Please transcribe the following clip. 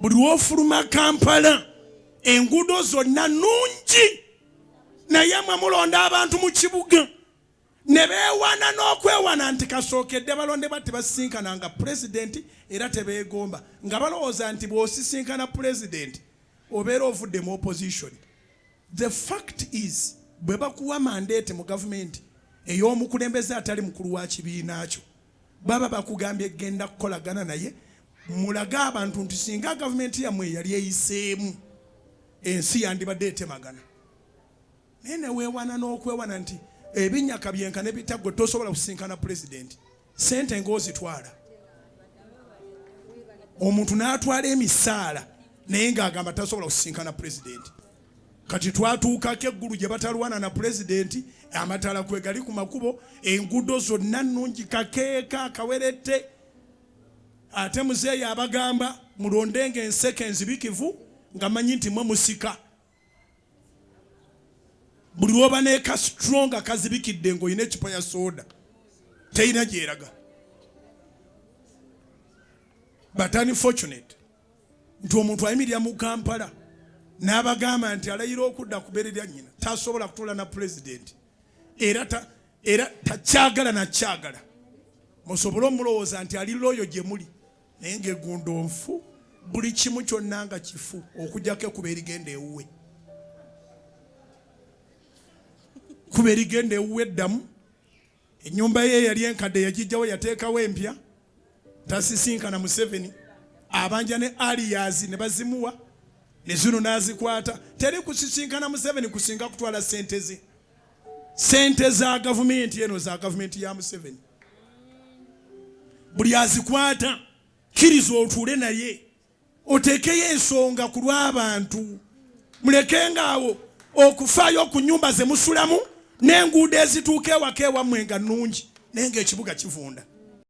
Buli lw'ofuluma Kampala enguudo zonna nnungi, naye mwe mulonda abantu mu kibuga ne beewana n'okwewana nti kasookedde balondebwa tebasisinkana nga pulezidenti era tebeegomba nga balowooza nti bw'osisinkana pulezidenti obeera ovudde mu opposition. The fact is bwe bakuwa mandate mu gavumenti ey'omukulembeze atali mukulu wa kibiina kyo, baba bakugambye genda kukolagana naye mulage abantu nti singa gavumenti yammwe yali eyiseemu ensi yandibadde etemagana. Naye neweewana n'okwewana nti ebinnya kabyenka ne bitagwe tosobola kusisinkana pulezidenti, ssente ng'ozitwala omuntu n'atwala emisaala naye ng'agamba tasobola kusisinkana pulezidenti. Kati twatuukako eggulu gye batalwana na pulezidenti, amataala kwe gali ku makubo, enguudo zonna nnungi, kakeeka akawerette. Ate muzeeyi abagamba mulondenga enseke enzibikivu nga manyi nti mwe musika. Buli lwoba neka strong akazibikidde ng'olina eccupa ya soda terina gyeraga. But unfortunate nti omuntu ayimirira mu Kampala n'abagamba nti alayira okudda ku bbeere lya nnyina tasobola kutuula na pulezidenti era era takyagala nakyagala musobole omulowooza nti ali loyo gye muli, naye ng'egundo nfu, buli kimu kyonna nga kifu okujjako ekuba erigenda ewuwe, kuba erigenda ewuwe eddamu. Ennyumba ye eyali enkadde yagijjawo yateekawo empya, tasisinkana Museveni, abanja ne aliyazi ne bazimuwa ne zino n'azikwata. Teri kusisinkana Museveni kusinga kutwala ssente ze, ssente za gavumenti eno za gavumenti ya Museveni. Buli azikwata kkiriza otuule naye oteekeyo ensonga ku lw'abantu, mulekenga awo okufaayo ku nnyumba ze musulamu n'enguudo ezituuka ewaka ewammwe nga nnungi, naye ng'ekibuga kivunda.